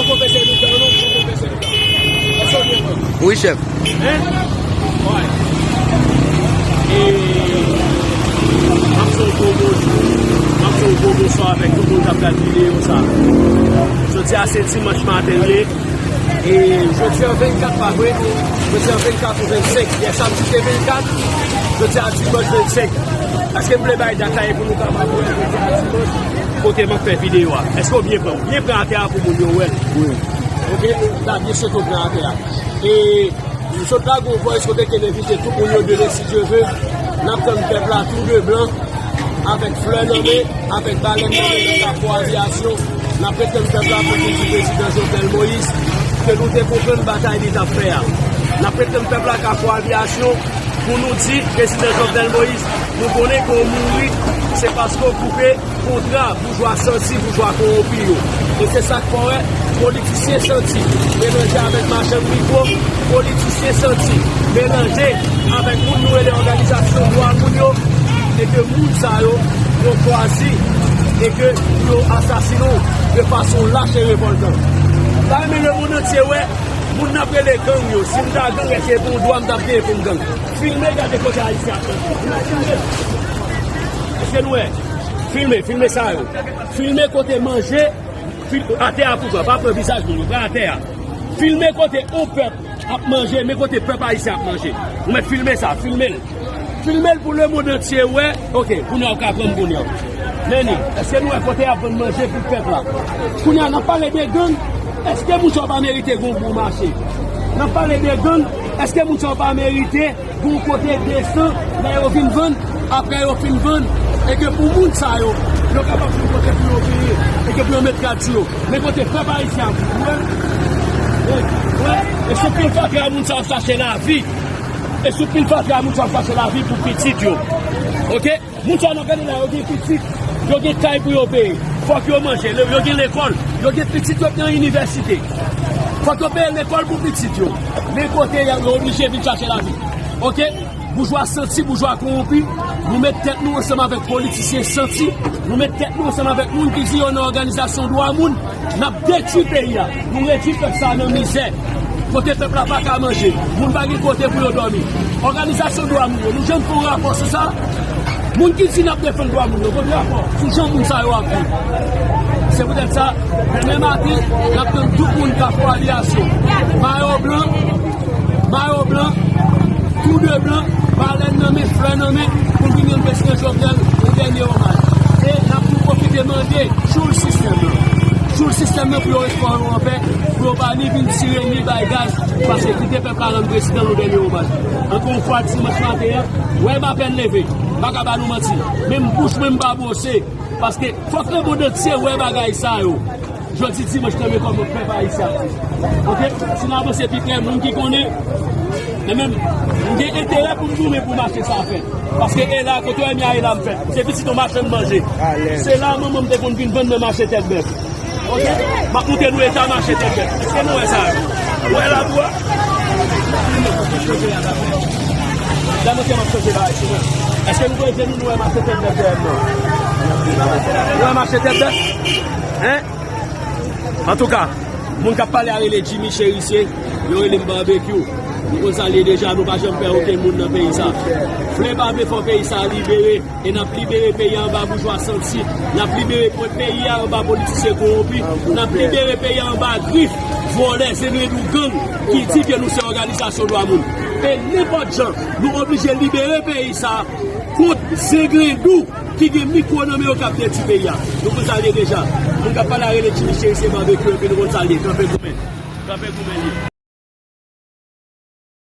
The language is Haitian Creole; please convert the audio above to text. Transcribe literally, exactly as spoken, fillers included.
Pwofesè Lucan, non, pwofesè Lucan. Èske w byen pran? Wi, chèf. Hein? Wi. E, m ap fè yon gwo bonjou, m ap fè yon gwo bonswa avèk tout moun k ap gade videyo sa. Jodi a se dimanch maten l ye. E jodi a vennkat, pa vre? Jodi a vennkat ou vennsenk. Yè samdi te vennkat, jodi a dimanch vennsenk. Èske m vle bay dat la e pou nou kapab wè jodi a dimanch kote m ap fè videyo a? Èske w byen pran? Byen pran atè a pou moun yo wè l. Wi. Oke? La byen sot w pran atè a. E m sot lage yon voice kote ke m envite tout moun yo demen, si Dye ve. N ap tann pèp la tou de blan, avèk flè nan men, avèk balèn nan men nan Kafou Aviyasyon. N ap ret tann pèp la pou nou di prezidan Jovenel Moïse ke nou te konprann batay li t ap fè a. N ap ret tann pèp la Kafou Aviyasyon pou nou di prezidan Jovenel Moïse, nou konnen ke w mouri, se paske w koupe kontra boujwa santi, boujwa kowonpi yo. E se sa k fè w wè politisyen santi melanje avèk machann mikwo, politisyen santi melanje avèk moun nou rele òganizasyon dwa moun yo, e ke moun sa yo, yo chwazi e ke pou yo asasinen w de fason lach e revòltan. M ta renmen lemonn antye wè moun n ap rele gang yo. Si m ta gang, èske se pou yon dwa m t ap genyen pou m gang? Filme, gade kote Ayisyen ap pran. Filme. Èske nou wè? Filme, filme sa yo. Filme kote manje, fil-, atè a pou pran, pa pran vizaj moun yo, pran atè a. Filme kote yon pèp ap manje, men kote pèp ayisyen ap manje. Ou mèt filme sa, filme l. Filme l pou lemonn antye wè. Oke, kounye a w ka pran m kounye a. Lenny, èske nou wè kote y ap vann manje pou pèp la? Kounye a, n ap pale de gang, èske moun sa yo pa merite gen yon bon mache? N ap pale de gang, èske moun sa yo pa merite gen yon kote desan lè yo vin vann, apre yo fin vann, e ke pou moun sa yo, yo kapab gen kote pou yo peye, e ke pou yo met rad sou yo? Men kote pèp ayisyen ap viv, wè. Wè, wè. E sou pil fatra moun sa ap chache lavi. E sou pil fatra moun sa ap chache lavi pou pitit yo. Oke? Moun sa n ap gade la, yo gen pitit, yo gen kay pou yo peye. Fòk yo manje, yo gen lekòl, yo gen pitit yo nan inivèsite. Fòk yo peye lekòl pou pitit yo. Men kote yo, yo oblije vin chache lavi. Oke? Boujwa santi, boujwa kowonpi, nou met tèt nou ansanm avèk politisyen santi, nou met tèt nou ansanm avèk moun ki di yo nan òganizasyon dwa moun, n ap detwi peyi a, nou redwi pèp sa a nan mizè, kote pèp la pa ka manje, moun pa gen kote pou yo dòmi. Òganizasyon dwa moun yo, nou janm fè yon rapò sou sa? Moun ki di n ap defann dwa moun yo, kote rapò sou jan moun sa yo ap viv? Se poutèt sa, demen maten, n ap tann tout moun Kafou Aviyasyon, mayo blan, mayo blan, tou de blan, balèn nan men, flè nan men, pou n vin rann prezidan Jovenel yon dènye omaj. E n ap tou pwofite mande tchoul sistèm nan, tchoul sistèm nan pou yo ret kò yo anpè, pou yo pa ni vin tire ni bay gaz, paske kite pèp la rann prezidan l yon dènye omaj. Ankò yon fwa, dimanch maten an, wè m apèn leve, m pa ka ba nou manti, menm bouch mwen m pa bwose, paske fòk lemonn antye wè bagay sa yo. Jodi dimanch nan men kòman pèp ayisyen ap viv. Oke? Si n avanse pi prè, moun ki konnen, men menm, m gen enterè pou m goumen pou mache sa fèt. Paske e la, kote w wè m ye a, e la m fèt. Se pitit yon machann manje. Se la manman m te konn vin vann nan mache Tèt Bèf. Oke? M ap montre nou eta mache Tèt Bèf. Èske nou wè sa yo? Ou wè labou a? Lè montre m ap chanje bagay sou mwen. Èske nou voye je nou, nou wè mache Tèt Bèf dèyè m nan? Ou wè mache Tèt Bèf? Hein? Antouka, moun k ap pale a rele Jimmy Chérisier, yo rele m Babekyou. Nou konn sa l ye deja, nou pa janm pè okenn moun nan peyi sa. Vle pa vle, fò peyi sa libere, e n ap libere peyi a anba boujwa santi. N ap libere po-, peyi a anba politisyen kowonpi. N ap libere peyi a anba grif vòlè, zengrendou, gang ki di ke nou se òganizasyon dwa moun. E nenpòt jan, nou oblije libere peyi sa kont zengrendou ki gen mikwo nan men yo k ap detwi peyi a. Nou konn sa l ye deja. Moun k ap pale a rele Jimmy Chérisier, Babekyou, epi nou konn sa l ye. Kanpe goumen. Kanpe goumen li ye.